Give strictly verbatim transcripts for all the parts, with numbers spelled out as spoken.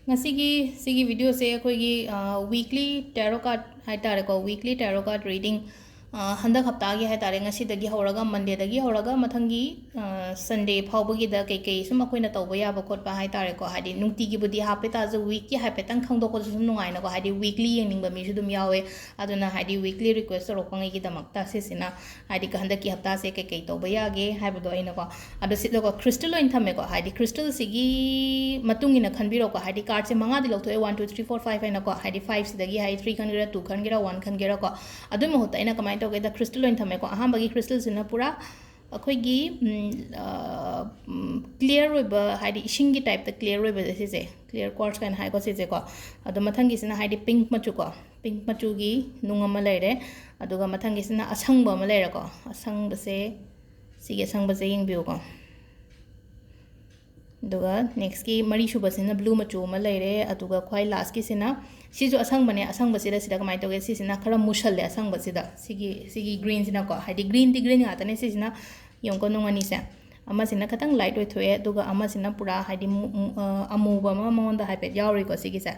ꯉꯁꯤꯒꯤ ꯁꯤꯒꯤ videoꯁꯦ ꯑꯩꯈꯣꯏꯒꯤ weekly tarot card ꯍꯥꯏ ꯇꯥꯔꯦꯀꯣ, weekly tarot card reading, ꯍꯟꯗꯛ ꯍꯞꯇꯥꯒꯤ ꯍꯥꯏ ꯇꯥꯔꯦ, ꯉꯁꯤꯗꯒꯤ ꯍꯧꯔꯒ, Mondayꯗꯒꯤ ꯍꯧꯔꯒ ꯃꯊꯪꯒꯤ Sunday ꯐꯥꯎꯕꯒꯤꯗ ꯀꯩꯀꯩ ꯁꯨꯝ ꯑꯩꯈꯣꯏꯅ ꯇꯧꯕ ꯌꯥꯕ ꯈꯣꯠꯄ ꯍꯥꯏ ꯇꯥꯔꯦꯀꯣ, ꯍꯥꯏꯗꯤ ꯅꯨꯡꯇꯤꯒꯤꯕꯨꯗꯤ ꯍꯥꯞꯄꯦ ꯇꯥꯔꯁꯨ weekꯀꯤ ꯍꯥꯏꯐꯦꯠꯇꯪ ꯈꯪꯗꯣꯛꯄꯁꯨ ꯁꯨꯝ ꯅꯨꯡꯉꯥꯏꯅꯀꯣ, ꯍꯥꯏꯗꯤ weekly ꯌꯦꯡꯅꯤꯡꯕ ꯃꯤꯁꯨ ꯑꯗꯨꯝ ꯌꯥꯎꯋꯦ꯫ ꯑꯗꯨꯅ ꯍꯥꯏꯗꯤ weekly request ꯇꯧꯔꯛꯄꯉꯩꯒꯤꯗꯃꯛꯇ ꯁꯤꯁꯤꯅ ꯍꯥꯏꯗꯤ ꯍꯟꯗꯛꯀꯤ ꯍꯞꯇꯥꯁꯦ ꯀꯩꯀꯩ ꯇꯧꯕ ꯌꯥꯒꯦ ꯍꯥꯏꯕꯗꯣ ꯑꯩꯅꯀꯣ꯫ ꯑꯗꯣ ꯁꯤꯗꯀꯣ crystal ꯑꯣꯏꯅ ꯊꯝꯃꯦꯀꯣ, ꯍꯥꯏꯗꯤ crystalꯁꯤꯒꯤ ꯃꯇꯨꯡ ꯏꯟꯅ ꯈꯟꯕꯤꯔꯣꯀꯣ, ꯍꯥꯏꯗꯤ cardꯁꯦ ꯃꯉꯥꯗꯤ ꯂꯧꯊꯣꯛꯑꯦ, one two three four five ꯍꯥꯏꯅꯀꯣ, ꯍꯥꯏꯗꯤ fiveꯁꯤꯗꯒꯤ ꯍꯥꯏꯗꯤ three ꯈꯟꯒꯦꯔꯥ, two ꯈꯟꯒꯦꯔꯥ, one ꯈꯟꯒꯦꯔꯥꯀꯣ꯫ ꯑꯗꯨꯒꯤ ꯃꯍꯨꯠꯇ ꯑꯩꯅ ꯀꯃꯥꯏꯅ ꯇꯧꯒꯦꯗ, crystal ꯑꯣꯏꯅ ꯊꯝꯃꯦꯀꯣ꯫ ꯑꯍꯥꯟꯕꯒꯤ crystalꯁꯤꯅ ꯄꯨꯔꯥ ꯑꯩꯈꯣꯏꯒꯤ clear ꯑꯣꯏꯕ, ꯍꯥꯏꯗꯤ ꯏꯁꯤꯡꯒꯤ typeꯇ clear ꯑꯣꯏꯕꯁꯦ, ꯁꯤꯁꯦ clear quartz ꯀꯥꯏꯅ ꯍꯥꯏꯀꯣ ꯁꯤꯁꯦꯀꯣ꯫ ꯑꯗꯣ ꯃꯊꯪꯒꯤꯁꯤꯅ ꯍꯥꯏꯗꯤ pink ꯃꯆꯨꯀꯣ, pink ꯃꯆꯨꯒꯤ ꯅꯨꯡ ꯑꯃ ꯂꯩꯔꯦ꯫ ꯑꯗꯨꯒ ꯃꯊꯪꯒꯤꯁꯤꯅ ꯑꯁꯪꯕ ꯑꯃ ꯂꯩꯔꯦꯀꯣ꯫ ꯑꯁꯪꯕꯁꯦ, ꯁꯤꯒꯤ ꯑꯁꯪꯕꯁꯦ ꯌꯦꯡꯕꯤꯌꯨꯀꯣ꯫ ꯑꯗꯨꯒ nextꯀꯤ ꯃꯔꯤ ꯁꯨꯕꯁꯤꯅ blue ꯃꯆꯨ ꯑꯃ ꯂꯩꯔꯦ꯫ ꯑꯗꯨꯒ ꯈ꯭ꯋꯥꯏ lastꯀꯤꯁꯤꯅ, ꯁꯤꯁꯨ ꯑꯁꯪꯕꯅꯦ, ꯑꯁꯪꯕꯁꯤꯗ ꯁꯤꯗ ꯀꯃꯥꯏꯅ ꯇꯧꯒꯦ, ꯁꯤꯁꯤꯅ ꯈꯔ ꯃꯨꯁꯜꯂꯦ ꯑꯁꯪꯕꯁꯤꯗ, ꯁꯤꯒꯤ ꯁꯤꯒꯤ greenꯁꯤꯅꯀꯣ, ꯍꯥꯏꯗꯤ greenꯗꯤ green ꯉꯥꯛꯇꯅꯦ꯫ ꯁꯤꯁꯤꯅ ꯌꯦꯡꯉꯨꯀꯣ, ꯅꯨꯡ ꯑꯅꯤꯁꯦ, ꯑꯃꯁꯤꯅ ꯈꯤꯇꯪ light ꯑꯣꯏꯊꯣꯛꯑꯦ, ꯑꯗꯨꯒ ꯑꯃꯁꯤꯅ ꯄꯨꯔꯥ ꯍꯥꯏꯗꯤ ꯃꯨ-, ꯃꯨ-, ꯑ, ꯑꯃꯨꯕ ꯑꯃ ꯃꯉꯣꯟꯗ ꯍꯥꯏꯐꯦꯠ ꯌꯥꯎꯔꯤꯀꯣ ꯁꯤꯒꯤꯁꯦ꯫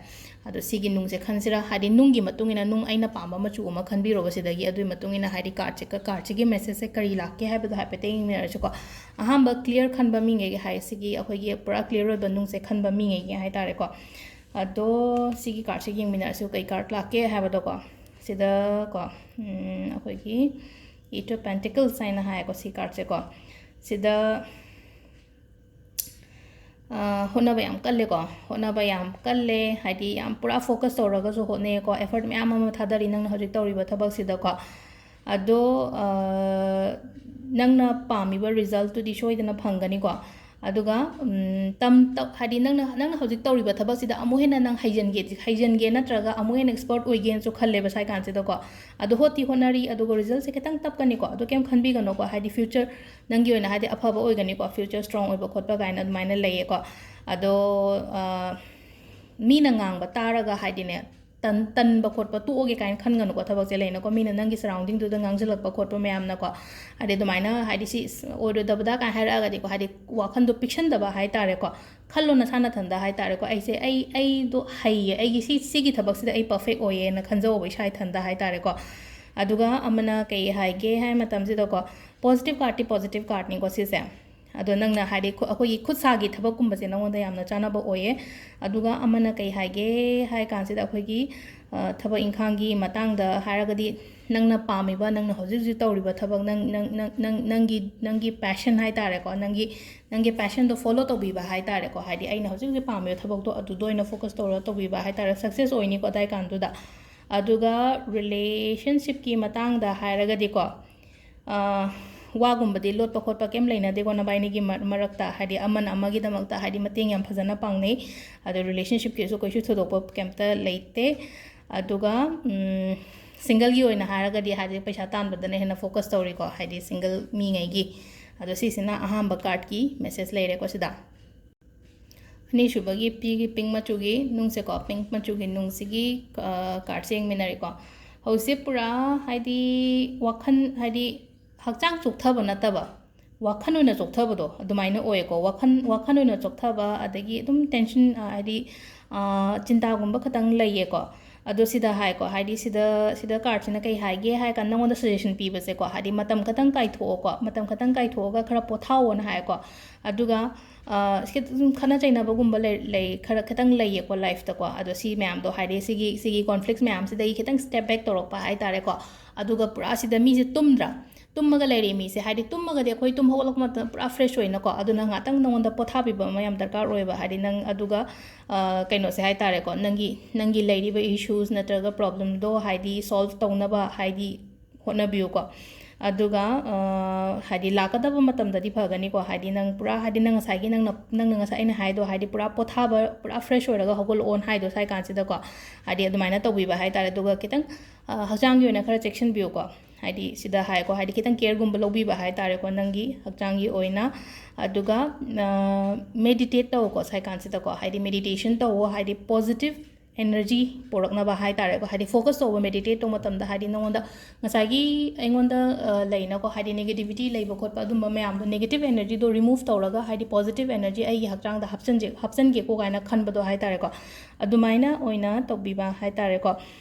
ꯑꯗꯣ ꯁꯤꯒꯤ ꯅꯨꯡꯁꯦ ꯈꯟꯁꯤꯔꯥ, ꯍꯥꯏꯗꯤ ꯅꯨꯡꯒꯤ ꯃꯇꯨꯡ ꯏꯟꯅ ꯅꯨꯡ ꯑꯩꯅ ꯄꯥꯝꯕ ꯃꯆꯨ ꯑꯃ ꯈꯟꯕꯤꯔꯣꯕ ꯁꯤꯗꯒꯤ, ꯑꯗꯨꯒꯤ ꯃꯇꯨꯡ ꯏꯟꯅ ꯍꯥꯏꯗꯤ cardꯁꯦ, cardꯁꯤꯒꯤ messageꯁꯦ ꯀꯔꯤ ꯂꯥꯛꯀꯦ ꯍꯥꯏꯕꯗꯣ ꯍꯥꯏꯐꯦꯠꯇ ꯌꯦꯡꯃꯤꯟꯅꯔꯁꯤꯀꯣ꯫ ꯑꯍꯥꯟꯕ clear ꯈꯟꯕ ꯃꯤꯉꯩꯒꯤ ꯍꯥꯏ, ꯁꯤꯒꯤ ꯑꯩꯈꯣꯏꯒꯤ ꯄꯨꯔꯥ clear ꯑꯣꯏꯕ ꯅꯨꯡꯁꯦ ꯈꯟꯕ ꯃꯤꯉꯩꯒꯤ ꯍꯥꯏꯇꯥꯔꯦꯀꯣ꯫ ꯑꯗꯣ ꯁꯤꯒꯤ cardꯁꯦ ꯌꯦꯡꯃꯤꯟꯅꯔꯁꯤ, ꯀꯩ card ꯂꯥꯛꯀꯦ ꯍꯥꯏꯕꯗꯣꯀꯣ꯫ ꯁꯤꯗꯀꯣ, ꯎꯝ, ꯑꯩꯈꯣꯏꯒꯤ Eight of Pentacles ꯍꯥꯏꯅ ꯍꯥꯏꯌꯦꯀꯣ ꯁꯤ cardꯁꯦꯀꯣ꯫ ꯁꯤꯗ ꯑ, ꯍꯣꯠꯅꯕ ꯌꯥꯝ ꯀꯜꯂꯦꯀꯣ꯫ ꯍꯣꯠꯅꯕ ꯌꯥꯝ ꯀꯜꯂꯦ, ꯍꯥꯏꯗꯤ ꯌꯥꯝ ꯄꯨꯔꯥ focus ꯇꯧꯔꯒꯁꯨ ꯍꯣꯠꯅꯩꯀꯣ, effort ꯃꯌꯥꯝ ꯑꯃ ꯊꯥꯗꯔꯤ ꯅꯪꯅ ꯍꯧꯖꯤꯛ ꯇꯧꯔꯤꯕ ꯊꯕꯛꯁꯤꯗꯀꯣ꯫ ꯑꯗꯣ, ꯑ, ꯅꯪꯅ ꯄꯥꯝꯃꯤꯕ resultꯇꯨꯗꯤ ꯁꯣꯏꯗꯅ ꯐꯪꯒꯅꯤꯀꯣ꯫ ꯑꯗꯨꯒ, ꯎꯝ, ꯇꯝ-, ꯇꯧ-, ꯍꯥꯏꯗꯤ ꯅꯪꯅ, ꯅꯪꯅ ꯍꯧꯖꯤꯛ ꯇꯧꯔꯤꯕ ꯊꯕꯛꯁꯤꯗ ꯑꯃꯨꯛ ꯍꯦꯟꯅ ꯅꯪ ꯍꯩꯖꯟꯒꯦ, ꯍꯩꯖꯟꯒꯦ ꯅꯠꯇ꯭ꯔꯒ ꯑꯃꯨꯛ ꯍꯦꯟꯅ expert ꯑꯣꯏꯒꯦꯅꯁꯨ ꯈꯜꯂꯦꯕ ꯁ꯭ꯋꯥꯏ ꯀꯥꯟꯁꯤꯗꯀꯣ꯫ ꯑꯗꯣ ꯍꯣꯠꯇꯤ ꯍꯣꯠꯅꯔꯤ, ꯑꯗꯨꯒ resultꯁꯦ ꯈꯤꯇꯪ ꯇꯞꯀꯅꯤꯀꯣ꯫ ꯑꯗꯣ ꯀꯩꯝ ꯈꯟꯕꯤꯒꯅꯨꯀꯣ, ꯍꯥꯏꯗꯤ future ꯅꯪꯒꯤ ꯑꯣꯏꯅ ꯍꯥꯏꯗꯤ ꯑꯐꯕ ꯑꯣꯏꯒꯅꯤꯀꯣ, future strong ꯑꯣꯏꯕ ꯈꯣꯠꯄ ꯀꯥꯏꯅ ꯑꯗꯨꯃꯥꯏꯅ ꯂꯩꯌꯦꯀꯣ꯫ ꯑꯗꯣ, ꯑ, ꯃꯤꯅ ꯉꯥꯡꯕ ꯇꯥꯔꯒ ꯍꯥꯏꯗꯤꯅꯦ, ꯇꯟ ꯇꯟꯕ ꯈꯣꯠꯄ ꯇꯣꯛꯑꯒꯦ ꯀꯥꯏꯅ ꯈꯟꯒꯅꯨꯀꯣ꯫ ꯊꯕꯛꯁꯦ ꯂꯩꯅꯀꯣ, ꯃꯤꯅ ꯅꯪꯒꯤ ꯁꯔꯥꯎꯟꯗꯤꯡꯗꯨꯗ ꯉꯥꯡꯁꯤꯜꯂꯛꯄ ꯈꯣꯠꯄ ꯃꯌꯥꯝꯅꯀꯣ, ꯍꯥꯏꯗꯤ ꯑꯗꯨꯃꯥꯏꯅ ꯍꯥꯏꯗꯤ ꯁꯤ ꯑꯣꯏꯔꯣꯏꯗꯕꯗ ꯀꯥꯏꯅ ꯍꯥꯏꯔꯛꯑꯒꯗꯤꯀꯣ, ꯍꯥꯏꯗꯤ ꯋꯥꯈꯟꯗꯣ ꯄꯤꯛꯁꯟꯗꯕ ꯍꯥꯏ ꯇꯥꯔꯦꯀꯣ꯫ ꯈꯜꯂꯣ ꯅꯁꯥ ꯅꯊꯟꯗ ꯍꯥꯏ ꯇꯥꯔꯦꯀꯣ, ꯑꯩꯁꯦ ꯑꯩ ꯑꯩꯗꯣ ꯍꯩꯌꯦ, ꯑꯩꯒꯤ ꯁꯤ ꯁꯤꯒꯤ ꯊꯕꯛꯁꯤꯗ ꯑꯩ ꯄꯔꯐꯦꯛ ꯑꯣꯏꯌꯦꯅ ꯈꯟꯖꯧꯕ ꯏꯁꯥ ꯏꯊꯟꯗ ꯍꯥꯏ ꯇꯥꯔꯦꯀꯣ꯫ ꯑꯗꯨꯒ ꯑꯃꯅ ꯀꯩ ꯍꯥꯏꯒꯦ ꯍꯥꯏ ꯃꯇꯝꯁꯤꯗꯀꯣ, ꯄꯣꯖꯤꯇꯤꯚ ꯀꯥꯔꯠꯇꯤ ꯄꯣꯖꯤꯇꯤꯚ ꯀꯥꯔꯠꯅꯤꯀꯣ ꯁꯤꯁꯦ꯫ ꯑꯗꯣ ꯅꯪꯅ ꯍꯥꯏꯗꯤ ꯈꯨ- ꯑꯩꯈꯣꯏꯒꯤ ꯈꯨꯠ ꯁꯥꯒꯤ ꯊꯕꯛꯀꯨꯝꯕꯁꯦ ꯅꯉꯣꯟꯗ ꯌꯥꯝꯅ ꯆꯥꯟꯅꯕ ꯑꯣꯏꯌꯦ꯫ ꯑꯗꯨꯒ ꯑꯃꯅ ꯀꯩ ꯍꯥꯏꯒꯦ ꯍꯥꯏ ꯀꯥꯟꯁꯤꯗ, ꯑꯩꯈꯣꯏꯒꯤ ꯑ, ꯊꯕꯛ ꯏꯪꯈꯥꯡꯒꯤ ꯃꯇꯥꯡꯗ ꯍꯥꯏꯔꯒꯗꯤ, ꯅꯪꯅ ꯄꯥꯝꯃꯤꯕ, ꯅꯪꯅ ꯍꯧꯖꯤꯛ ꯍꯧꯖꯤꯛ ꯇꯧꯔꯤꯕ ꯊꯕꯛ, ꯅꯪ ꯅꯪ ꯅꯪ ꯅꯪ ꯅꯪꯒꯤ ꯄꯦꯁꯟ ꯍꯥꯏ ꯇꯥꯔꯦꯀꯣ, ꯅꯪꯒꯤ ꯅꯪꯒꯤ ꯄꯦꯁꯟꯗꯣ ꯐꯣꯂꯣ ꯇꯧꯕꯤꯕ ꯍꯥꯏ ꯇꯥꯔꯦꯀꯣ꯫ ꯍꯥꯏꯗꯤ ꯑꯩꯅ ꯍꯧꯖꯤꯛ ꯍꯧꯖꯤꯛ ꯄꯥꯝꯃꯤꯕ ꯊꯕꯛꯇꯣ ꯑꯗꯨꯗ ꯑꯣꯏꯅ ꯐꯣꯀꯁ ꯇꯧꯔꯒ ꯇꯧꯕꯤꯕ ꯍꯥꯏ ꯇꯥꯔꯦ, ꯁꯛꯁꯦꯁ ꯑꯣꯏꯅꯤꯀꯣ ꯑꯗꯥꯏ ꯀꯥꯟꯗꯨꯗ꯫ ꯑꯗꯨꯒ ꯔꯤꯂꯦꯁꯟꯁꯤꯞꯀꯤ ꯃꯇꯥꯡꯗ ꯍꯥꯏꯔꯒꯗꯤꯀꯣ, ꯑ, ꯋꯥꯒꯨꯝꯕꯗꯤ ꯂꯣꯠꯄ ꯈꯣꯠꯄ ꯀꯩꯝ ꯂꯩꯅꯗꯦꯀꯣ ꯅꯕꯥꯏꯅꯤꯒꯤ ꯃ- ꯃꯔꯛꯇ, ꯍꯥꯏꯗꯤ ꯑꯃꯅ ꯑꯃꯒꯤꯗꯃꯛꯇ ꯍꯥꯏꯗꯤ ꯃꯇꯦꯡ ꯌꯥꯝ ꯐꯖꯅ ꯄꯥꯡꯅꯩ꯫ ꯑꯗꯣ ꯔꯤꯂꯦꯁꯟꯁꯤꯞꯀꯤꯁꯨ ꯀꯩꯁꯨ ꯊꯣꯏꯗꯣꯛꯄ ꯀꯩꯝꯇ ꯂꯩꯇꯦ꯫ ꯑꯗꯨꯒ ꯁꯤꯡꯒꯜꯒꯤ ꯑꯣꯏꯅ ꯍꯥꯏꯔꯒꯗꯤ, ꯍꯥꯏꯗꯤ ꯄꯩꯁꯥ ꯇꯥꯟꯕꯗꯅ ꯍꯦꯟꯅ ꯐꯣꯀꯁ ꯇꯧꯔꯤꯀꯣ, ꯍꯥꯏꯗꯤ ꯁꯤꯡꯒꯜ ꯃꯤꯉꯩꯒꯤ꯫ ꯑꯗꯣ ꯁꯤꯁꯤꯅ ꯑꯍꯥꯟꯕ ꯀꯥꯔꯠꯀꯤ ꯃꯦꯁꯦꯖ ꯂꯩꯔꯦꯀꯣ ꯁꯤꯗ꯫ ꯑꯅꯤꯁꯨꯕꯒꯤ ꯄꯤꯒꯤ ꯄꯤꯡ ꯃꯆꯨꯒꯤ ꯅꯨꯡꯁꯦꯀꯣ, ꯄꯤꯡ ꯃꯆꯨꯒꯤ ꯅꯨꯡꯁꯤꯒꯤ, ꯑ, ꯀꯥꯔꯠꯁꯦ ꯌꯦꯡꯃꯤꯟꯅꯔꯦꯀꯣ꯫ ꯍꯧꯖꯤꯛꯁꯦ ꯄꯨꯔꯥ ꯍꯥꯏꯗꯤ ꯋꯥꯈꯜ, ꯍꯥꯏꯗꯤ ꯍꯛꯆꯥꯡ ꯆꯣꯛꯊꯕ ꯅꯠꯇꯕ, ꯋꯥꯈꯜ ꯑꯣꯏꯅ ꯆꯣꯛꯊꯕꯗꯣ ꯑꯗꯨꯃꯥꯏꯅ ꯑꯣꯏꯌꯦꯀꯣ꯫ ꯋꯥꯈꯜ, ꯋꯥꯈꯜ ꯑꯣꯏꯅ ꯆꯣꯛꯊꯕ, ꯑꯗꯒꯤ ꯑꯗꯨꯝ ꯇꯦꯟꯁꯟ, ꯑ, ꯍꯥꯏꯗꯤ, ꯑ, ꯆꯤꯟꯇꯥꯒꯨꯝꯕ ꯈꯇꯪ ꯂꯩꯌꯦꯀꯣ꯫ ꯑꯗꯣ ꯁꯤꯗ ꯍꯥꯏꯀꯣ, ꯍꯥꯏꯗꯤ ꯁꯤꯗ, ꯁꯤꯗ ꯀꯥꯔꯠꯁꯤꯅ ꯀꯩ ꯍꯥꯏꯒꯦ ꯍꯥꯏ ꯀꯥꯟꯗ, ꯅꯉꯣꯟꯗ ꯁꯖꯦꯁꯟ ꯄꯤꯕꯁꯦꯀꯣ, ꯍꯥꯏꯗꯤ ꯃꯇꯝ ꯈꯇꯪ ꯀꯥꯏꯊꯣꯛꯑꯣꯀꯣ, ꯃꯇꯝ ꯈꯇꯪ ꯀꯥꯏꯊꯣꯛꯑꯒ ꯈꯔ ꯄꯣꯊꯥꯑꯣꯅ ꯍꯥꯏꯀꯣ꯫ ꯑꯗꯨꯒ, ꯑ, ꯁꯤ ꯑꯗꯨꯝ ꯈꯠꯅ ꯆꯩꯅꯕꯒꯨꯝꯕ ꯂꯩ, ꯂꯩ, ꯈꯔ ꯈꯤꯇꯪ ꯂꯩꯌꯦꯀꯣ ꯂꯥꯏꯐꯇꯀꯣ꯫ ꯑꯗꯣ ꯁꯤ ꯃꯌꯥꯝꯗꯣ, ꯍꯥꯏꯗꯤ ꯁꯤꯒꯤ, ꯁꯤꯒꯤ ꯀꯣꯟꯐ꯭ꯂꯤꯛꯁ ꯃꯌꯥꯝꯁꯤꯗꯒꯤ ꯈꯤꯇꯪ ꯁ꯭ꯇꯦꯞ ꯕꯦꯛ ꯇꯧꯔꯛꯄ ꯍꯥꯏ ꯇꯥꯔꯦꯀꯣ꯫ ꯑꯗꯨꯒ ꯄꯨꯔꯥ ꯁꯤꯗ ꯃꯤꯁꯦ ꯇꯨꯝꯗ꯭ꯔꯥ? ꯇꯨꯝꯃꯒ ꯂꯩꯔꯤ ꯃꯤꯁꯦ, ꯍꯥꯏꯗꯤ ꯇꯨꯝꯃꯒꯗꯤ ꯑꯩꯈꯣꯏ ꯇꯨꯝ ꯍꯧꯒꯠꯂꯛꯄ ꯃꯇꯝꯗ ꯄꯨꯔꯥ ꯐ꯭ꯔꯦꯁ ꯑꯣꯏꯅꯀꯣ꯫ ꯑꯗꯨꯅ ꯉꯥꯛꯇꯪ ꯅꯉꯣꯟꯗ ꯄꯣꯊꯥꯕꯤꯕ ꯑꯃ ꯌꯥꯝ ꯗꯔꯀꯥꯔ ꯑꯣꯏꯌꯦꯕ꯫ ꯍꯥꯏꯗꯤ ꯅꯪ ꯑꯗꯨꯒ, ꯑ, ꯀꯩꯅꯣꯁꯦ ꯍꯥꯏ ꯇꯥꯔꯦꯀꯣ, ꯅꯪꯒꯤ, ꯅꯪꯒꯤ ꯂꯩꯔꯤꯕ ꯏꯁꯨꯁ ꯅꯠꯇ꯭ꯔꯒ ꯄ꯭ꯔꯣꯕ꯭ꯂꯦꯝꯗꯣ ꯍꯥꯏꯗꯤ ꯁꯣꯜꯕ ꯇꯧꯅꯕ ꯍꯥꯏꯗꯤ ꯍꯣꯠꯅꯕꯤꯌꯨꯀꯣ꯫ ꯑꯗꯨꯒ, ꯑ, ꯍꯥꯏꯗꯤ ꯂꯥꯛꯀꯗꯕ ꯃꯇꯝꯗꯗꯤ ꯐꯒꯅꯤꯀꯣ꯫ ꯍꯥꯏꯗꯤ ꯅꯪ ꯄꯨꯔꯥ, ꯍꯥꯏꯗꯤ ꯅꯪ ꯉꯁꯥꯏꯒꯤ ꯅꯪꯅ, ꯅꯪꯅ ꯉꯁꯥꯏ ꯑꯩꯅ ꯍꯥꯏꯗꯣ, ꯍꯥꯏꯗꯤ ꯄꯨꯔꯥ ꯄꯣꯊꯥꯕ, ꯄꯨꯔꯥ ꯐ꯭ꯔꯦꯁ ꯑꯣꯏꯔꯒ ꯍꯧꯒꯠꯂꯛꯑꯣꯅ ꯍꯥꯏꯗꯣ ꯁ꯭ꯋꯥꯏ ꯀꯥꯟꯁꯤꯗꯀꯣ꯫ ꯍꯥꯏꯗꯤ ꯑꯗꯨꯃꯥꯏꯅ ꯇꯧꯕꯤꯕ ꯍꯥꯏ ꯇꯥꯔꯦ꯫ ꯑꯗꯨꯒ ꯈꯤꯇꯪ, ꯑ, ꯍꯛꯆꯥꯡꯒꯤ ꯑꯣꯏꯅ ꯈꯔ ꯆꯦꯛꯁꯤꯟꯕꯤꯌꯨꯀꯣ꯫ ꯍꯥꯏꯗꯤ ꯁꯤꯗ ꯍꯥꯏꯀꯣ, ꯍꯥꯏꯗꯤ ꯈꯤꯇꯪ ꯀꯦꯌꯔꯒꯨꯝꯕ ꯂꯧꯕꯤꯕ ꯍꯥꯏ ꯇꯥꯔꯦꯀꯣ ꯅꯪꯒꯤ ꯍꯛꯆꯥꯡꯒꯤ ꯑꯣꯏꯅ꯫ ꯑꯗꯨꯒ, ꯑ, ꯃꯦꯗꯤꯇꯦꯠ ꯇꯧꯀꯣ ꯁ꯭ꯋꯥꯏ ꯀꯥꯟꯁꯤꯗꯀꯣ꯫ ꯍꯥꯏꯗꯤ ꯃꯦꯗꯤꯇꯦꯁꯟ ꯇꯧꯋꯣ, ꯍꯥꯏꯗꯤ ꯄꯣꯖꯤꯇꯤꯚ energy ꯄꯨꯔꯛꯅꯕ ꯍꯥꯏ ꯇꯥꯔꯦꯀꯣ, ꯍꯥꯏꯗꯤ focus ꯇꯧꯕ, meditate ꯇꯧꯕ ꯃꯇꯝꯗ ꯍꯥꯏꯗꯤ ꯅꯉꯣꯟꯗ ꯉꯁꯥꯏꯒꯤ ꯑꯩꯉꯣꯟꯗ ꯂꯩꯅꯀꯣ, ꯍꯥꯏꯗꯤ negativity ꯂꯩꯕ ꯈꯣꯠꯄ ꯑꯗꯨꯝꯕ ꯃꯌꯥꯝꯗꯣ, negative energyꯗꯣ remove ꯇꯧꯔꯒ ꯍꯥꯏꯗꯤ positive energy ꯑꯩꯒꯤ ꯍꯛꯆꯥꯡꯗ ꯍꯥꯞꯆꯤꯟꯖꯦ ꯍꯥꯞꯆꯤꯟꯒꯦꯀꯣ ꯀꯥꯏꯅ ꯈꯟꯕꯗꯣ ꯍꯥꯏ ꯇꯥꯔꯦꯀꯣ꯫ ꯑꯗꯨꯃꯥꯏꯅ ꯑꯣꯏꯅ ꯇꯧꯕꯤꯕ ꯍꯥꯏ ꯇꯥꯔꯦꯀꯣ꯫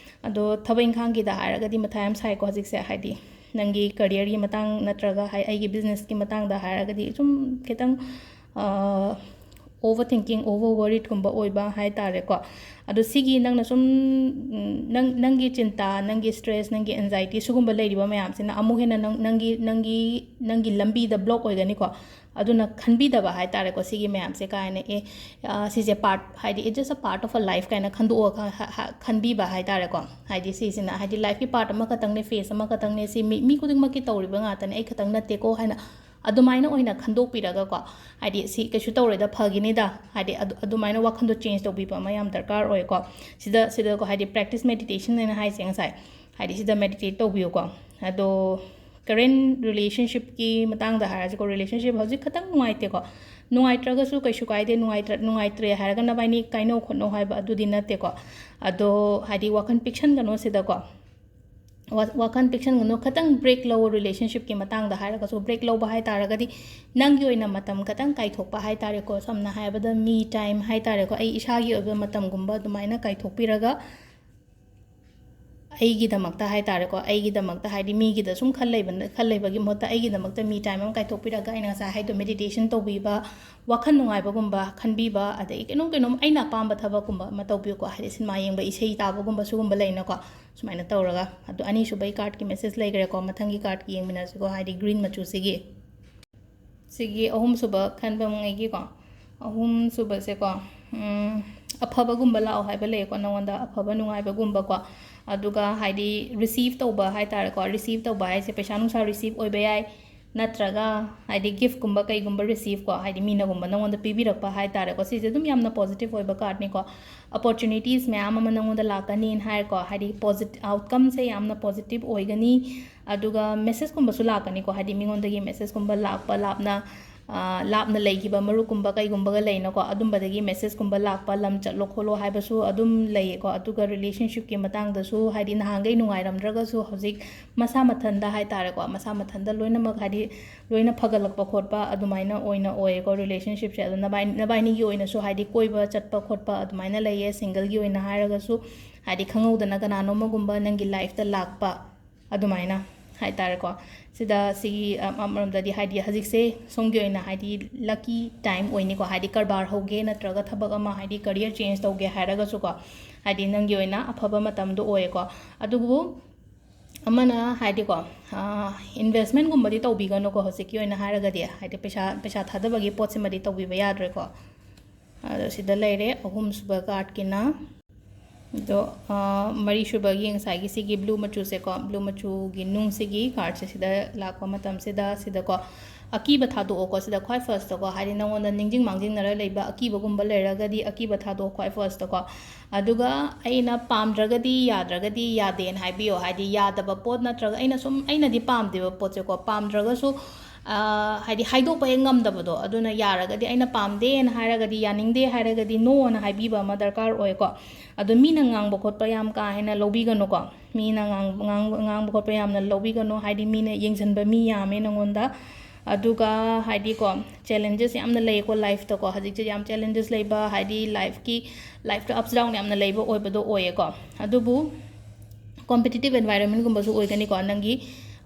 ꯑꯗꯣ ꯊꯕꯛ ꯏꯪꯈꯥꯡꯒꯤꯗ ꯍꯥꯏꯔꯒꯗꯤ ꯃꯊꯥ ꯌꯥꯝ ꯁꯥꯏꯀꯣ ꯍꯧꯖꯤꯛꯁꯦ, ꯍꯥꯏꯗꯤ ꯅꯪꯒꯤ careerꯒꯤ ꯃꯇꯥꯡ ꯅꯠꯇ꯭ꯔꯒ ꯍꯥꯏ ꯑꯩꯒꯤ businessꯀꯤ ꯃꯇꯥꯡꯗ ꯍꯥꯏꯔꯒꯗꯤ ꯁꯨꯝ ꯈꯤꯇꯪ overthinking, over worriedꯀꯨꯝꯕ ꯑꯣꯏꯕ ꯍꯥꯏ ꯇꯥꯔꯦꯀꯣ꯫ ꯑꯗꯣ ꯁꯤꯒꯤ ꯅꯪꯅ ꯁꯨꯝ ꯅꯪ ꯅꯪꯒꯤ ꯆꯤꯟꯇꯥ, ꯅꯪꯒꯤ stress, ꯅꯪꯒꯤ anxiety ꯁꯤꯒꯨꯝꯕ ꯂꯩꯔꯤꯕ ꯃꯌꯥꯝꯁꯤꯅ ꯑꯃꯨꯛ ꯍꯦꯟꯅ ꯅꯪ ꯅꯪꯒꯤ ꯅꯪꯒꯤ ꯅꯪꯒꯤ ꯂꯝꯕꯤꯗ block ꯑꯣꯏꯒꯅꯤꯀꯣ꯫ ꯑꯗꯨꯅ ꯈꯟꯕꯤꯗꯕ ꯍꯥꯏ ꯇꯥꯔꯦꯀꯣ ꯁꯤꯒꯤ ꯃꯌꯥꯝꯁꯦ ꯀꯥꯏꯅ, ꯑꯦ ꯁꯤꯁꯦ part, ꯍꯥꯏꯗꯤ it's just a part of a life ꯀꯥꯏꯅ ꯈꯟꯗꯣꯛꯑꯒ ꯈꯟꯕꯤꯕ ꯍꯥꯏ ꯇꯥꯔꯦꯀꯣ꯫ ꯍꯥꯏꯗꯤ ꯁꯤꯁꯤꯅ ꯍꯥꯏꯗꯤ lifeꯀꯤ part ꯑꯃꯈꯛꯇꯪꯅꯦ, phase ꯑꯃꯈꯛꯇꯪꯅꯦ, ꯁꯤ ꯃꯤ ꯃꯤ ꯈꯨꯗꯤꯡꯃꯛꯀꯤ ꯇꯧꯔꯤꯕ ꯉꯥꯛꯇꯅꯦ, ꯑꯩ ꯈꯛꯇꯪ ꯅꯠꯇꯦꯀꯣ ꯍꯥꯏꯅ ꯑꯗꯨꯃꯥꯏꯅ ꯑꯣꯏꯅ ꯈꯟꯗꯣꯛꯄꯤꯔꯒꯀꯣ, ꯍꯥꯏꯗꯤ ꯁꯤ ꯀꯩꯁꯨ ꯇꯧꯔꯣꯏꯗ, ꯐꯒꯤꯅꯤꯗ, ꯍꯥꯏꯗꯤ ꯑꯗꯨ ꯑꯗꯨꯃꯥꯏꯅ ꯋꯥꯈꯜꯗꯣ change ꯇꯧꯕꯤꯕ ꯑꯃ ꯌꯥꯝ ꯗꯔꯀꯥꯔ ꯑꯣꯏꯀꯣ꯫ ꯁꯤꯗ ꯁꯤꯗꯀꯣ ꯍꯥꯏꯗꯤ practice meditation ꯍꯥꯏꯅ ꯍꯥꯏꯁꯦ ꯉꯁꯥꯏ, ꯍꯥꯏꯗꯤ ꯁꯤꯗ meditate ꯇꯧꯕꯤꯌꯨꯀꯣ꯫ ꯑꯗꯣ current relationshipꯀꯤ ꯃꯇꯥꯡꯗ ꯍꯥꯏꯔꯁꯤꯀꯣ, relationship ꯍꯧꯖꯤꯛ ꯈꯤꯇꯪ ꯅꯨꯡꯉꯥꯏꯇꯦꯀꯣ꯫ ꯅꯨꯡꯉꯥꯏꯇ꯭ꯔꯒꯁꯨ ꯀꯩꯁꯨ ꯀꯥꯏꯗꯦ, ꯅꯨꯡꯉꯥꯏꯇ꯭ꯔ ꯅꯨꯡꯉꯥꯏꯇ꯭ꯔꯦ ꯍꯥꯏꯔꯒ ꯅꯕꯥꯏꯅꯤ ꯀꯥꯏꯅꯧ ꯈꯣꯠꯅꯧ ꯍꯥꯏꯕ ꯑꯗꯨꯗꯤ ꯅꯠꯇꯦꯀꯣ꯫ ꯑꯗꯣ ꯍꯥꯏꯗꯤ ꯋꯥꯈꯜ ꯄꯤꯛꯁꯟꯒꯅꯣ ꯁꯤꯗꯀꯣ꯫ ꯋꯥꯈꯜ ꯄꯤꯛꯁꯟꯒꯅꯨ, ꯈꯤꯇꯪ break ꯂꯧꯑꯣ relationshipꯀꯤ ꯃꯇꯥꯡꯗ ꯍꯥꯏꯔꯒꯁꯨ꯫ Break ꯂꯧꯕ ꯍꯥꯏ ꯇꯥꯔꯒꯗꯤ ꯅꯪꯒꯤ ꯑꯣꯏꯅ ꯃꯇꯝ ꯈꯤꯇꯪ ꯀꯥꯏꯊꯣꯛꯄ ꯍꯥꯏ ꯇꯥꯔꯦꯀꯣ, ꯁꯝꯅ ꯍꯥꯏꯔꯕꯗ me time ꯍꯥꯏ ꯇꯥꯔꯦꯀꯣ, ꯑꯩ ꯏꯁꯥꯒꯤ ꯑꯣꯏꯕ ꯃꯇꯝꯒꯨꯝꯕ ꯑꯗꯨꯃꯥꯏꯅ ꯀꯥꯏꯊꯣꯛꯄꯤꯔꯒ ꯑꯩꯒꯤꯗꯃꯛꯇ ꯍꯥꯏ ꯇꯥꯔꯦꯀꯣ, ꯑꯩꯒꯤꯗꯃꯛꯇ ꯍꯥꯏꯗꯤ ꯃꯤꯒꯤꯗ ꯁꯨꯝ ꯈꯜ ꯂꯩꯕ ꯈꯜ ꯂꯩꯕꯒꯤ ꯃꯍꯨꯠꯇ ꯑꯩꯒꯤꯗꯃꯛꯇ me time ꯑꯃ ꯀꯥꯏꯊꯣꯛꯄꯤꯔꯒ ꯑꯩꯅ ꯉꯁꯥꯏ ꯍꯥꯏꯗꯣ meditation ꯇꯧꯕꯤꯕ, ꯋꯥꯈꯜ ꯅꯨꯡꯉꯥꯏꯕꯒꯨꯝꯕ ꯈꯟꯕꯤꯕ, ꯑꯗꯒꯤ ꯀꯩꯅꯣꯝ ꯀꯩꯅꯣꯝ ꯑꯩꯅ ꯑꯄꯥꯝꯕ ꯊꯕꯛꯀꯨꯝꯕ ꯑꯃ ꯇꯧꯕꯤꯌꯨꯀꯣ, ꯍꯥꯏꯗꯤ ꯁꯤꯅꯦꯃꯥ ꯌꯦꯡꯕ, ꯏꯁꯩ ꯇꯥꯕꯒꯨꯝꯕ ꯁꯤꯒꯨꯝꯕ ꯂꯩꯅꯀꯣ꯫ ꯁꯨꯃꯥꯏꯅ ꯇꯧꯔꯒ ꯑꯗꯣ ꯑꯅꯤꯁꯨꯕꯒꯤ cardꯀꯤ message ꯂꯩꯈ꯭ꯔꯦꯀꯣ꯫ ꯃꯊꯪꯒꯤ cardꯀꯤ ꯌꯦꯡꯃꯤꯟꯅꯁꯤꯀꯣ, ꯍꯥꯏꯗꯤ green ꯃꯆꯨꯁꯤꯒꯤ꯫ ꯁꯤꯒꯤ ꯑꯍꯨꯝꯁꯨꯕ ꯈꯟꯕ ꯃꯉꯩꯒꯤꯀꯣ, ꯑꯍꯨꯝꯁꯨꯕꯁꯦꯀꯣ, ꯑꯐꯕꯒꯨꯝꯕ ꯂꯥꯛꯑꯣ ꯍꯥꯏꯕ ꯂꯩꯌꯦꯀꯣ, ꯅꯉꯣꯟꯗ ꯑꯐꯕ ꯅꯨꯡꯉꯥꯏꯕꯒꯨꯝꯕꯀꯣ꯫ ꯑꯗꯨꯒ ꯍꯥꯏꯗꯤ receive ꯇꯧꯕ ꯍꯥꯏ ꯇꯥꯔꯦꯀꯣ, receive ꯇꯧꯕ ꯍꯥꯏꯁꯦ ꯄꯩꯁꯥ ꯅꯨꯡꯁꯥ receive ꯑꯣꯏꯕ ꯌꯥꯏ, ꯅꯠꯇ꯭ꯔꯒ ꯍꯥꯏꯗꯤ giftꯀꯨꯝꯕ ꯀꯩꯒꯨꯝꯕ receiveꯀꯣ, ꯍꯥꯏꯗꯤ ꯃꯤꯅꯒꯨꯝꯕ ꯅꯉꯣꯟꯗ ꯄꯤꯕꯤꯔꯛꯄ ꯍꯥꯏ ꯇꯥꯔꯦꯀꯣ꯫ ꯁꯤꯁꯦ ꯑꯗꯨꯝ ꯌꯥꯝꯅ positive ꯑꯣꯏꯕ cardꯅꯤꯀꯣ꯫ Opportunities ꯃꯌꯥꯝ ꯑꯃ ꯅꯉꯣꯟꯗ ꯂꯥꯛꯀꯅꯤꯅ ꯍꯥꯏꯔꯦꯀꯣ, ꯍꯥꯏꯗꯤ posit outcomeꯁꯦ ꯌꯥꯝꯅ positive ꯑꯣꯏꯒꯅꯤ꯫ ꯑꯗꯨꯒ messageꯀꯨꯝꯕꯁꯨ ꯂꯥꯛꯀꯅꯤꯀꯣ, ꯍꯥꯏꯗꯤ ꯃꯤꯉꯣꯟꯗꯒꯤ messageꯀꯨꯝꯕ ꯂꯥꯛꯄ, ꯂꯥꯞꯅ ꯂꯥꯞꯅ ꯂꯩꯈꯤꯕ ꯃꯔꯨꯞꯀꯨꯝꯕ ꯀꯩꯒꯨꯝꯕꯒ ꯂꯩꯅꯀꯣ, ꯑꯗꯨꯝꯕꯗꯒꯤ ꯃꯦꯁꯦꯖꯀꯨꯝꯕ ꯂꯥꯛꯄ, ꯂꯝ ꯆꯠꯂꯣ ꯈꯣꯠꯂꯣ ꯍꯥꯏꯕꯁꯨ ꯑꯗꯨꯝ ꯂꯩꯌꯦꯀꯣ꯫ ꯑꯗꯨꯒ ꯔꯤꯂꯦꯁꯟꯁꯤꯞꯀꯤ ꯃꯇꯥꯡꯗꯁꯨ, ꯍꯥꯏꯗꯤ ꯅꯍꯥꯟꯈꯩ ꯅꯨꯡꯉꯥꯏꯔꯝꯗ꯭ꯔꯒꯁꯨ ꯍꯧꯖꯤꯛ ꯃꯁꯥ ꯃꯊꯟꯗ ꯍꯥꯏꯇꯥꯔꯦꯀꯣ, ꯃꯁꯥ ꯃꯊꯟꯗ ꯂꯣꯏꯅꯃꯛ ꯍꯥꯏꯗꯤ ꯂꯣꯏꯅ ꯐꯒꯠꯂꯛꯄ ꯈꯣꯠꯄ ꯑꯗꯨꯃꯥꯏꯅ ꯑꯣꯏꯅ ꯑꯣꯏꯌꯦꯀꯣ ꯔꯤꯂꯦꯁꯟꯁꯤꯞꯁꯦ꯫ ꯑꯗꯣ ꯅꯕꯥꯏ-, ꯅꯕꯥꯏꯅꯤꯒꯤ ꯑꯣꯏꯅꯁꯨ ꯍꯥꯏꯗꯤ ꯀꯣꯏꯕ ꯆꯠꯄ ꯈꯣꯠꯄ ꯑꯗꯨꯃꯥꯏꯅ ꯂꯩꯌꯦ꯫ ꯁꯤꯡꯒꯜꯒꯤ ꯑꯣꯏꯅ ꯍꯥꯏꯔꯒꯁꯨ ꯍꯥꯏꯗꯤ ꯈꯪꯍꯧꯗꯅ ꯀꯅꯥꯅꯣꯝꯃꯒꯨꯝꯕ ꯅꯪꯒꯤ ꯂꯥꯏꯐꯇ ꯂꯥꯛꯄ ꯑꯗꯨꯃꯥꯏꯅ ꯍꯥꯏꯇꯥꯔꯦꯀꯣ꯫ ꯁꯤꯗ ꯁꯤꯒꯤ, ꯑ, ꯑꯃꯔꯣꯝꯗꯗꯤ ꯍꯥꯏꯗꯤ ꯍꯧꯖꯤꯛꯁꯦ ꯁꯣꯝꯒꯤ ꯑꯣꯏꯅ ꯍꯥꯏꯗꯤ ꯂꯛꯀꯤ ꯇꯥꯏꯝ ꯑꯣꯏꯅꯤꯀꯣ, ꯍꯥꯏꯗꯤ ꯀꯔꯕꯥꯔ ꯍꯧꯒꯦ ꯅꯠꯇ꯭ꯔꯒ ꯊꯕꯛ ꯑꯃ ꯍꯥꯏꯗꯤ ꯀꯔꯤꯌꯔ ꯆꯦꯟꯖ ꯇꯧꯒꯦ ꯍꯥꯏꯔꯒꯁꯨꯀꯣ, ꯍꯥꯏꯗꯤ ꯅꯪꯒꯤ ꯑꯣꯏꯅ ꯑꯐꯕ ꯃꯇꯝꯗꯣ ꯑꯣꯏꯌꯦꯀꯣ꯫ ꯑꯗꯨꯕꯨ ꯑꯃꯅ ꯍꯥꯏꯗꯤꯀꯣ, ꯏꯟꯚꯦꯁꯃꯦꯟꯒꯨꯝꯕꯗꯤ ꯇꯧꯕꯤꯒꯅꯨꯀꯣ ꯍꯧꯖꯤꯛꯀꯤ ꯑꯣꯏꯅ ꯍꯥꯏꯔꯒꯗꯤ, ꯍꯥꯏꯗꯤ ꯄꯩꯁꯥ, ꯄꯩꯁꯥ ꯊꯥꯗꯕꯒꯤ ꯄꯣꯠꯁꯤꯃꯗꯤ ꯇꯧꯕꯤꯕ ꯌꯥꯗ꯭ꯔꯦꯀꯣ꯫ ꯑꯗꯣ ꯁꯤꯗ ꯂꯩꯔꯦ ꯑꯍꯨꯝꯁꯨꯕ ꯀꯥꯔꯠꯀꯤꯅ꯫ ꯑꯗꯣ, ꯑ, ꯃꯔꯤꯁꯨꯕꯒꯤ ꯉꯁꯥꯏꯒꯤ ꯁꯤꯒꯤ ꯕ꯭ꯂꯨ ꯃꯆꯨꯁꯦꯀꯣ, ꯕ꯭ꯂꯨ ꯃꯆꯨꯒꯤ ꯅꯨꯡꯁꯤꯒꯤ ꯀꯥꯔꯠꯁꯦ ꯁꯤꯗ ꯂꯥꯛꯄ ꯃꯇꯝꯁꯤꯗ, ꯁꯤꯗꯀꯣ, ꯑꯀꯤꯕ ꯊꯥꯗꯣꯛꯑꯣꯀꯣ꯫ ꯁꯤꯗ ꯈ꯭ꯋꯥꯏ ꯐꯥꯔꯁꯇꯀꯣ, ꯍꯥꯏꯗꯤ ꯅꯉꯣꯟꯗ ꯅꯤꯡꯁꯤꯡ ꯃꯥꯡꯖꯤꯡꯅꯔ ꯂꯩꯕ ꯑꯀꯤꯕꯒꯨꯝꯕ ꯂꯩꯔꯒꯗꯤ ꯑꯀꯤꯕ ꯊꯥꯗꯣꯛꯑꯣ ꯈ꯭ꯋꯥꯏ ꯐꯥꯔꯁꯇꯀꯣ꯫ ꯑꯗꯨꯒ ꯑꯩꯅ ꯄꯥꯝꯗ꯭ꯔꯒꯗꯤ ꯌꯥꯗ꯭ꯔꯒꯗꯤ ꯌꯥꯗꯦꯅ ꯍꯥꯏꯕꯤꯌꯣ꯫ ꯍꯥꯏꯗꯤ ꯌꯥꯗꯕ ꯄꯣꯠ ꯅꯠꯇ꯭ꯔꯒ ꯑꯩꯅ ꯁꯨꯝ, ꯑꯩꯅꯗꯤ ꯄꯥꯝꯗꯦꯕ ꯄꯣꯠꯁꯦꯀꯣ, ꯄꯥꯝꯗ꯭ꯔꯒꯁꯨ, ꯑ, ꯍꯥꯏꯗꯤ ꯍꯥꯏꯗꯣꯛꯄ ꯍꯦꯛ ꯉꯝꯗꯕꯗꯣ꯫ ꯑꯗꯨꯅ ꯌꯥꯔꯒꯗꯤ, ꯑꯩꯅ ꯄꯥꯝꯗꯦꯅ ꯍꯥꯏꯔꯒꯗꯤ, ꯌꯥꯅꯤꯡꯗꯦ ꯍꯥꯏꯔꯒꯗꯤ no ꯑꯅ ꯍꯥꯏꯕꯤꯕ ꯑꯃ ꯗꯔꯀꯥꯔ ꯑꯣꯏꯀꯣ꯫ ꯑꯗꯣ ꯃꯤꯅ ꯉꯥꯡꯕ ꯈꯣꯠꯄ ꯌꯥꯝ ꯀꯥ ꯍꯦꯟꯅ ꯂꯧꯕꯤꯒꯅꯨꯀꯣ꯫ ꯃꯤꯅ ꯉꯥꯡ-, ꯉꯥꯡ-, ꯉꯥꯡꯕ ꯈꯣꯠꯄ ꯌꯥꯝꯅ ꯂꯧꯕꯤꯒꯅꯨ, ꯍꯥꯏꯗꯤ ꯃꯤꯅ ꯌꯦꯡꯁꯤꯟꯕ ꯃꯤ ꯌꯥꯝꯃꯦ ꯅꯉꯣꯟꯗ꯫ ꯑꯗꯨꯒ ꯍꯥꯏꯗꯤꯀꯣ, ꯆꯦꯂꯦꯟꯖꯦꯁ ꯌꯥꯝꯅ ꯂꯩꯌꯦꯀꯣ ꯂꯥꯏꯐꯇꯀꯣ꯫ ꯍꯧꯖꯤꯛꯁꯦ ꯌꯥꯝ ꯆꯦꯂꯦꯟꯖꯦꯁ ꯂꯩꯕ, ꯍꯥꯏꯗꯤ ꯂꯥꯏꯐꯀꯤ, ꯂꯥꯏꯐꯇ ups down ꯌꯥꯝꯅ ꯂꯩꯕ ꯑꯣꯏꯕꯗꯣ ꯑꯣꯏꯌꯦꯀꯣ꯫ ꯑꯗꯨꯕꯨ competitive environmentꯒꯨꯝꯕꯁꯨ ꯑꯣꯏꯒꯅꯤꯀꯣ ꯅꯪꯒꯤ,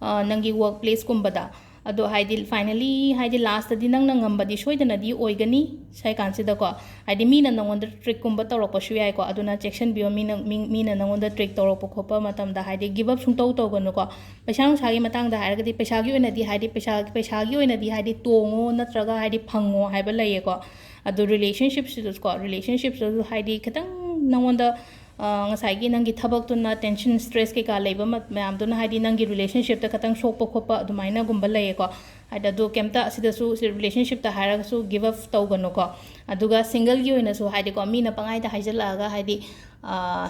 ꯑ, ꯅꯪꯒꯤ ꯋꯔꯛ ꯄ꯭ꯂꯦꯁꯀꯨꯝꯕꯗ꯫ ꯑꯗꯣ ꯍꯥꯏꯗꯤ finally ꯍꯥꯏꯗꯤ ꯂꯥꯁꯇꯗꯤ ꯅꯪꯅ ꯉꯝꯕꯗꯤ ꯁꯣꯏꯗꯅꯗꯤ ꯑꯣꯏꯒꯅꯤ ꯁ꯭ꯋꯥꯏ ꯀꯥꯟꯁꯤꯗꯀꯣ꯫ ꯍꯥꯏꯗꯤ ꯃꯤꯅ ꯅꯉꯣꯟꯗ ꯇ꯭ꯔꯤꯛꯀꯨꯝꯕ ꯇꯧꯔꯛꯄꯁꯨ ꯌꯥꯏꯀꯣ, ꯑꯗꯨꯅ ꯆꯦꯛꯁꯤꯟꯕꯤꯌꯣ꯫ ꯃꯤꯅ, ꯃꯤ-, ꯃꯤꯅ ꯅꯉꯣꯟꯗ ꯇ꯭ꯔꯤꯛ ꯇꯧꯔꯛꯄ ꯈꯣꯠꯄ ꯃꯇꯝꯗ ꯍꯥꯏꯗꯤ give up ꯁꯨꯡꯇꯧ ꯇꯧꯒꯅꯨꯀꯣ꯫ ꯄꯩꯁꯥ ꯅꯨꯡꯁꯥꯒꯤ ꯃꯇꯥꯡꯗ ꯍꯥꯏꯔꯒꯗꯤ ꯄꯩꯁꯥꯒꯤ ꯑꯣꯏꯅꯗꯤ ꯍꯥꯏꯗꯤ ꯄꯩꯁꯥ, ꯄꯩꯁꯥꯒꯤ ꯑꯣꯏꯅꯗꯤ ꯍꯥꯏꯗꯤ ꯇꯣꯡꯉꯣ ꯅꯠꯇ꯭ꯔꯒ ꯍꯥꯏꯗꯤ ꯐꯪꯉꯣ ꯍꯥꯏꯕ ꯂꯩꯌꯦꯀꯣ꯫ ꯑꯗꯣ ꯔꯤꯂꯦꯁꯟꯁꯤꯞꯁꯤꯗꯁꯨꯀꯣ, ꯔꯤꯂꯦꯁꯟꯁꯤꯞꯁꯤꯗꯁꯨ ꯍꯥꯏꯗꯤ ꯈꯤꯇꯪ ꯅꯉꯣꯟꯗ, ꯑ, ꯉꯁꯥꯏꯒꯤ ꯅꯪꯒꯤ ꯊꯕꯛꯇꯨꯅ ꯇꯦꯟꯁꯟ, ꯁ꯭ꯇ꯭ꯔꯦꯁ ꯀꯩꯀꯥ ꯂꯩꯕ ꯃ-, ꯃꯌꯥꯝꯗꯨꯅ ꯍꯥꯏꯗꯤ ꯅꯪꯒꯤ ꯔꯤꯂꯦꯁꯟꯁꯤꯞꯇ ꯈꯤꯇꯪ ꯁꯣꯛꯄ ꯈꯣꯠꯄ ꯑꯗꯨꯃꯥꯏꯅꯒꯨꯝꯕ ꯂꯩꯌꯦꯀꯣ꯫ ꯍꯥꯏꯗꯤ ꯑꯗꯨ ꯀꯩꯝꯇ ꯑꯁꯤꯗꯁꯨ ꯁꯤ ꯔꯤꯂꯦꯁꯟꯁꯤꯞꯇ ꯍꯥꯏꯔꯒꯁꯨ give up ꯇꯧꯒꯅꯨꯀꯣ꯫ ꯑꯗꯨꯒ ꯁꯤꯡꯒꯜꯒꯤ ꯑꯣꯏꯅꯁꯨ ꯍꯥꯏꯗꯤꯀꯣ, ꯃꯤꯅ ꯄꯪꯍꯥꯏꯗ ꯍꯥꯏꯖꯤꯜꯂꯛꯑꯒ ꯍꯥꯏꯗꯤ, ꯑ,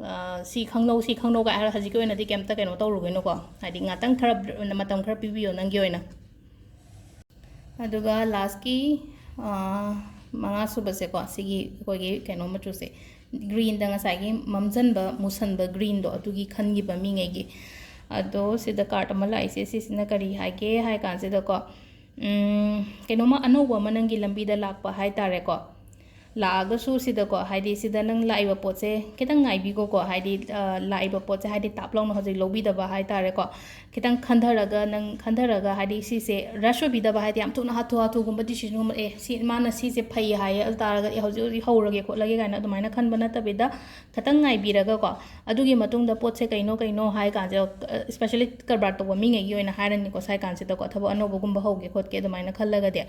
ꯑ, ꯁꯤ ꯈꯪꯅꯧ, ꯁꯤ ꯈꯪꯅꯧ ꯀꯥꯏ ꯍꯥꯏꯔꯒ ꯍꯧꯖꯤꯛꯀꯤ ꯑꯣꯏꯅꯗꯤ ꯀꯩꯝꯇ ꯀꯩꯅꯣ ꯇꯧꯔꯨꯒꯤꯅꯨꯀꯣ꯫ ꯍꯥꯏꯗꯤ ꯉꯥꯛꯇꯪ ꯈꯔ, ꯃꯇꯝ ꯈꯔ ꯄꯤꯕꯤꯌꯣ ꯅꯪꯒꯤ ꯑꯣꯏꯅ꯫ ꯑꯗꯨꯒ ꯂꯥꯁꯀꯤ ꯃꯉꯥ ꯁꯨꯕꯁꯦꯀꯣ, ꯁꯤꯒꯤ ꯑꯩꯈꯣꯏꯒꯤ ꯀꯩꯅꯣ ꯃꯆꯨꯁꯦ, ꯒ꯭ꯔꯤꯟꯗ ꯉꯁꯥꯏꯒꯤ ꯃꯝꯁꯤꯟꯕ ꯃꯨꯁꯟꯕ ꯒ꯭ꯔꯤꯟꯗꯣ, ꯑꯗꯨꯒꯤ ꯈꯟꯈꯤꯕ ꯃꯤꯉꯩꯒꯤ꯫ ꯑꯗꯣ ꯁꯤꯗ ꯀꯥꯔꯠ ꯑꯃ ꯂꯥꯛꯏꯁꯦ, ꯁꯤꯁꯤꯅ ꯀꯔꯤ ꯍꯥꯏꯒꯦ ꯍꯥꯏ ꯀꯥꯟꯁꯤꯗꯀꯣ, ꯎꯝ, ꯀꯩꯅꯣꯝꯃ ꯑꯅꯧꯕ ꯑꯃ ꯅꯪꯒꯤ ꯂꯝꯕꯤꯗ ꯂꯥꯛꯄ ꯍꯥꯏ ꯇꯥꯔꯦꯀꯣ꯫ ꯂꯥꯛꯑꯒꯁꯨ ꯁꯤꯗꯀꯣ, ꯍꯥꯏꯗꯤ ꯁꯤꯗ ꯅꯪ ꯂꯥꯛꯏꯕ ꯄꯣꯠꯁꯦ ꯈꯤꯇꯪ ꯉꯥꯏꯕꯤꯈꯣꯀꯣ, ꯍꯥꯏꯗꯤ, ꯑ, ꯂꯥꯛꯏꯕ ꯄꯣꯠꯁꯦ ꯍꯥꯏꯗꯤ ꯇꯥꯞ ꯂꯥꯎꯅ ꯍꯧꯖꯤꯛ ꯂꯧꯕꯤꯗꯕ ꯍꯥꯏ ꯇꯥꯔꯦꯀꯣ꯫ ꯈꯤꯇꯪ ꯈꯟꯊꯔꯒ, ꯅꯪ ꯈꯟꯊꯔꯒ, ꯍꯥꯏꯗꯤ ꯁꯤꯁꯦ ꯔꯁ ꯑꯣꯏꯕꯤꯗꯕ, ꯍꯥꯏꯗꯤ ꯌꯥꯝ ꯊꯨꯅ ꯍꯥꯊꯨ ꯍꯥꯊꯨꯒꯨꯝꯕ ꯗꯤꯁꯤꯖꯟꯒꯨꯝꯕ, "ꯑꯦ, ꯁꯤ, ꯃꯥꯅ ꯁꯤꯁꯦ ꯐꯩ ꯍꯥꯏꯌꯦ, ꯑꯗꯨ ꯇꯥꯔꯒꯗꯤ ꯑꯩ ꯍꯧꯖꯤꯛ ꯍꯧꯖꯤꯛ ꯍꯧꯔꯒꯦ ꯈꯣꯠꯂꯒꯦ" ꯀꯥꯏꯅ ꯑꯗꯨꯃꯥꯏꯅ ꯈꯟꯕ ꯅꯠꯇꯕꯤꯗ, ꯈꯤꯇꯪ ꯉꯥꯏꯕꯤꯔꯒꯀꯣ, ꯑꯗꯨꯒꯤ ꯃꯇꯨꯡꯗ ꯄꯣꯠꯁꯦ ꯀꯩꯅꯣ ꯀꯩꯅꯣ ꯍꯥꯏ ꯀꯥꯟꯁꯤꯗ, especially ꯀꯔꯕꯥꯔ ꯇꯧꯕ ꯃꯤꯉꯩꯒꯤ ꯑꯣꯏꯅ ꯍꯥꯏꯔꯅꯤꯀꯣ, ꯁꯥꯏ ꯀꯥꯟꯁꯤꯗꯀꯣ, ꯊꯕꯛ ꯑꯅꯧꯕꯒꯨꯝꯕ ꯍꯧꯒꯦ ꯈꯣꯠꯀꯦ ꯑꯗꯨꯃꯥꯏꯅ ꯈꯜꯂꯒꯗꯤ꯫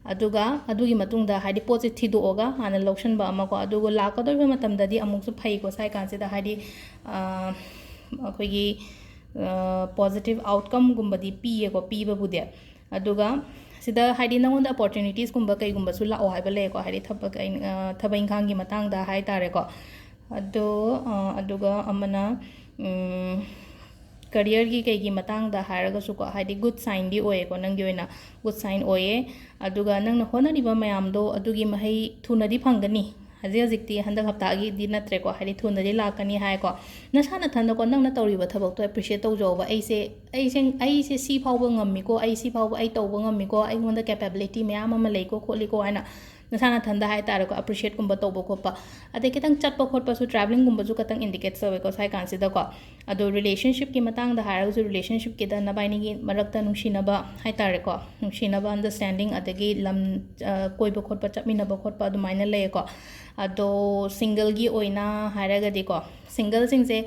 ꯑꯗꯨꯒ ꯑꯗꯨꯒꯤ ꯃꯇꯨꯡꯗ ꯍꯥꯏꯗꯤ ꯄꯣꯠꯁꯦ ꯊꯤꯗꯣꯛꯑꯒ ꯍꯥꯟꯅ ꯂꯧꯁꯟꯕ ꯑꯃꯀꯣ, ꯑꯗꯨꯒ ꯂꯥꯛꯀꯗꯧꯔꯤꯕ ꯃꯇꯝꯗꯗꯤ ꯑꯃꯨꯛꯁꯨ ꯐꯩꯀꯣ, ꯁꯥꯏ ꯀꯥꯟꯁꯤꯗ ꯍꯥꯏꯗꯤ, ꯑꯥ, ꯑꯩꯈꯣꯏꯒꯤ, ꯑꯥ, positive outcomeꯒꯨꯝꯕꯗꯤ ꯄꯤꯌꯦꯀꯣ, ꯄꯤꯕꯕꯨꯗꯤ꯫ ꯑꯗꯨꯒ ꯁꯤꯗ ꯍꯥꯏꯗꯤ ꯅꯪꯉꯣꯟꯗ opportunitiesꯀꯨꯝꯕ ꯀꯩꯒꯨꯝꯕꯁꯨ ꯂꯥꯛꯑꯣ ꯍꯥꯏꯕ ꯂꯩꯌꯦꯀꯣ, ꯍꯥꯏꯗꯤ ꯊꯕꯛ, ꯑ, ꯊꯕꯛ ꯏꯪꯈꯥꯡꯒꯤ ꯃꯇꯥꯡꯗ ꯍꯥꯏ ꯇꯥꯔꯦꯀꯣ꯫ ꯑꯗꯣ, ꯑ, ꯑꯗꯨꯒ ꯑꯃꯅ, ꯎꯝ, careerꯒꯤ ꯀꯩꯒꯤ ꯃꯇꯥꯡꯗ ꯍꯥꯏꯔꯒꯁꯨꯀꯣ, ꯍꯥꯏꯗꯤ good signꯗꯤ ꯑꯣꯏꯌꯦꯀꯣ, ꯅꯪꯒꯤ ꯑꯣꯏꯅ good sign ꯑꯣꯏꯌꯦ꯫ ꯑꯗꯨꯒ ꯅꯪꯅ ꯍꯣꯠꯅꯔꯤꯕ ꯃꯌꯥꯝꯗꯣ ꯑꯗꯨꯒꯤ ꯃꯍꯩ ꯊꯨꯅꯗꯤ ꯐꯪꯒꯅꯤ꯫ ꯍꯧꯖꯤꯛ ꯍꯧꯖꯤꯛꯇꯤ ꯍꯟꯗꯛ ꯍꯞꯇꯥꯒꯤꯗꯤ ꯅꯠꯇ꯭ꯔꯦꯀꯣ, ꯍꯥꯏꯗꯤ ꯊꯨꯅꯗꯤ ꯂꯥꯛꯀꯅꯤ ꯍꯥꯏꯀꯣ꯫ ꯅꯁꯥ ꯅꯊꯟꯗꯀꯣ, ꯅꯪꯅ ꯇꯧꯔꯤꯕ ꯊꯕꯛꯇꯣ appreciate ꯇꯧꯖꯧꯕ꯫ "ꯑꯩꯁꯦ, ꯑꯩꯁꯦ, ꯑꯩꯁꯦ ꯁꯤ ꯐꯥꯎꯕ ꯉꯝꯃꯤꯀꯣ, ꯑꯩ ꯁꯤ ꯐꯥꯎꯕ ꯑꯩ ꯇꯧꯕ ꯉꯝꯃꯤꯀꯣ, ꯑꯩꯉꯣꯟꯗ capability ꯃꯌꯥꯝ ꯑꯃ ꯂꯩꯀꯣ ꯈꯣꯠꯂꯤꯀꯣ" ꯍꯥꯏꯅ ꯅꯁꯥ ꯅꯊꯟꯗ ꯍꯥꯏ ꯇꯥꯔꯦꯀꯣ, appreciateꯀꯨꯝꯕ ꯇꯧꯕ ꯈꯣꯠꯄ꯫ ꯑꯗꯩ ꯈꯤꯇꯪ ꯆꯠꯄ ꯈꯣꯠꯄꯁꯨ, travelingꯒꯨꯝꯕꯁꯨ ꯈꯤꯇꯪ indicate ꯇꯧꯋꯦꯀꯣ ꯁꯥꯏ ꯀꯥꯟꯁꯤꯗꯀꯣ꯫ ꯑꯗꯣ relationshipꯀꯤ ꯃꯇꯥꯡꯗ ꯍꯥꯏꯔꯒꯁꯨ, relationshipꯀꯤꯗ ꯅꯕꯥꯏꯅꯤꯒꯤ ꯃꯔꯛꯇ ꯅꯨꯡꯁꯤꯅꯕ ꯍꯥꯏ ꯇꯥꯔꯦꯀꯣ, ꯅꯨꯡꯁꯤꯅꯕ, understanding, ꯑꯗꯒꯤ ꯂꯝ, ꯑ, ꯀꯣꯏꯕ ꯈꯣꯠꯄ, ꯆꯠꯃꯤꯟꯅꯕ ꯈꯣꯠꯄ ꯑꯗꯨꯃꯥꯏꯅ ꯂꯩꯌꯦꯀꯣ꯫ ꯑꯗꯣ singleꯒꯤ ꯑꯣꯏꯅ ꯍꯥꯏꯔꯒꯗꯤꯀꯣ, singleꯁꯤꯡꯁꯦ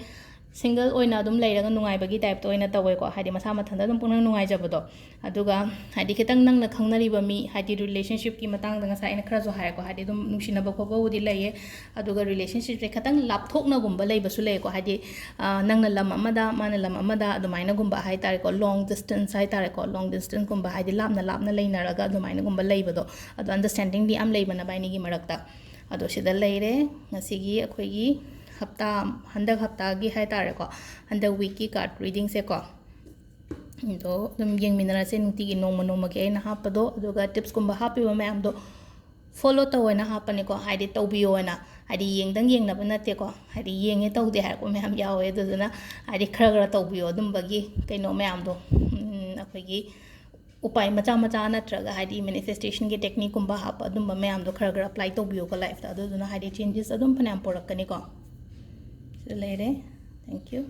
single ꯑꯣꯏꯅ ꯑꯗꯨꯝ ꯂꯩꯔꯒ ꯅꯨꯡꯉꯥꯏꯕꯒꯤ typeꯇ ꯑꯣꯏꯅ ꯇꯧꯋꯦꯀꯣ, ꯍꯥꯏꯗꯤ ꯃꯁꯥ ꯃꯊꯟꯇ ꯑꯗꯨꯝ ꯄꯨꯛꯅꯤꯡ ꯅꯨꯡꯉꯥꯏꯖꯕꯗꯣ꯫ ꯑꯗꯨꯒ ꯍꯥꯏꯗꯤ ꯈꯤꯇꯪ ꯅꯪꯅ ꯈꯪꯅꯔꯤꯕ ꯃꯤ, ꯍꯥꯏꯗꯤ relationshipꯀꯤ ꯃꯇꯥꯡꯗ ꯉꯁꯥꯏ ꯑꯩꯅ ꯈꯔꯁꯨ ꯍꯥꯏꯔꯦꯀꯣ, ꯍꯥꯏꯗꯤ ꯑꯗꯨꯝ ꯅꯨꯡꯁꯤꯅꯕ ꯈꯣꯠꯄꯕꯨꯗꯤ ꯂꯩꯌꯦ, ꯑꯗꯨꯒ relationshipꯁꯦ ꯈꯤꯇꯪ ꯂꯥꯞꯊꯣꯛꯅꯒꯨꯝꯕ ꯂꯩꯕꯁꯨ ꯂꯩꯀꯣ, ꯍꯥꯏꯗꯤ, ꯑ, ꯅꯪꯅ ꯂꯝ ꯑꯃꯗ, ꯃꯥꯅ ꯂꯝ ꯑꯃꯗ ꯑꯗꯨꯃꯥꯏꯅꯒꯨꯝꯕ ꯍꯥꯏ ꯇꯥꯔꯦꯀꯣ, long distance ꯍꯥꯏ ꯇꯥꯔꯦꯀꯣ, long distanceꯀꯨꯝꯕ, ꯍꯥꯏꯗꯤ ꯂꯥꯞꯅ ꯂꯥꯞꯅ ꯂꯩꯅꯔꯒ ꯑꯗꯨꯃꯥꯏꯅꯒꯨꯝꯕ ꯂꯩꯕꯗꯣ, ꯑꯗꯣ understandingꯗꯤ ꯌꯥꯝ ꯂꯩꯕ ꯅꯕꯥꯏꯅꯤꯒꯤ ꯃꯔꯛꯇ꯫ ꯑꯗꯣ ꯁꯤꯗ ꯂꯩꯔꯦ ꯉꯁꯤꯒꯤ ꯑꯩꯈꯣꯏꯒꯤ ꯍꯞꯇꯥ, ꯍꯟꯗꯛ ꯍꯞꯇꯥꯒꯤ ꯍꯥꯏ ꯇꯥꯔꯦꯀꯣ, ꯍꯟꯗꯛ weekꯀꯤ card readingꯁꯦꯀꯣ꯫ ꯑꯗꯣ ꯑꯗꯨꯝ ꯌꯦꯡꯃꯤꯟꯅꯔꯁꯦ, ꯅꯨꯡꯇꯤꯒꯤ ꯅꯣꯡꯃ ꯅꯣꯡꯃꯒꯤ ꯑꯩꯅ ꯍꯥꯞꯄꯗꯣ, ꯑꯗꯨꯒ ꯇꯤꯞꯁꯀꯨꯝꯕ ꯍꯥꯞꯄꯤꯕ ꯃꯌꯥꯝꯗꯣ ꯐꯣꯂꯣ ꯇꯧꯑꯣꯅ ꯍꯥꯞꯄꯅꯤꯀꯣ, ꯍꯥꯏꯗꯤ ꯇꯧꯕꯤꯌꯣꯅ, ꯍꯥꯏꯗꯤ ꯌꯦꯡꯗꯪ ꯌꯦꯡꯅꯕ ꯅꯠꯇꯦꯀꯣ, ꯍꯥꯏꯗꯤ ꯌꯦꯡꯉꯦ ꯇꯧꯗꯦ ꯍꯥꯏꯔꯛꯄ ꯃꯌꯥꯝ ꯌꯥꯎꯋꯦ꯫ ꯑꯗꯨꯗꯨꯅ ꯍꯥꯏꯗꯤ ꯈꯔ ꯈꯔ ꯇꯧꯕꯤꯌꯣ ꯑꯗꯨꯝꯕꯒꯤ ꯀꯩꯅꯣ ꯃꯌꯥꯝꯗꯣ, ꯎꯝ, ꯑꯩꯈꯣꯏꯒꯤ ꯎꯄꯥꯏ ꯃꯆꯥ ꯃꯆꯥ ꯅꯠꯇ꯭ꯔꯒ ꯍꯥꯏꯗꯤ ꯃꯦꯅꯤꯐꯦꯁꯇꯦꯁꯟꯒꯤ ꯇꯦꯛꯅꯤꯛꯀꯨꯝꯕ ꯍꯥꯞꯄ ꯑꯗꯨꯝꯕ ꯃꯌꯥꯝꯗꯣ ꯈꯔ ꯈꯔ ꯑꯦꯄ꯭ꯂꯥꯏ ꯇꯧꯕꯤꯌꯣꯀꯣ ꯂꯥꯏꯐꯇ, ꯑꯗꯨꯗꯨꯅ ꯍꯥꯏꯗꯤ ꯆꯦꯟꯖꯦꯁ ꯑꯗꯨꯝ ꯐꯅꯌꯥꯝ ꯄꯨꯔꯛꯀꯅꯤꯀꯣ꯫ ꯁꯤꯗ ꯂꯩꯔꯦ꯫ Thank you꯫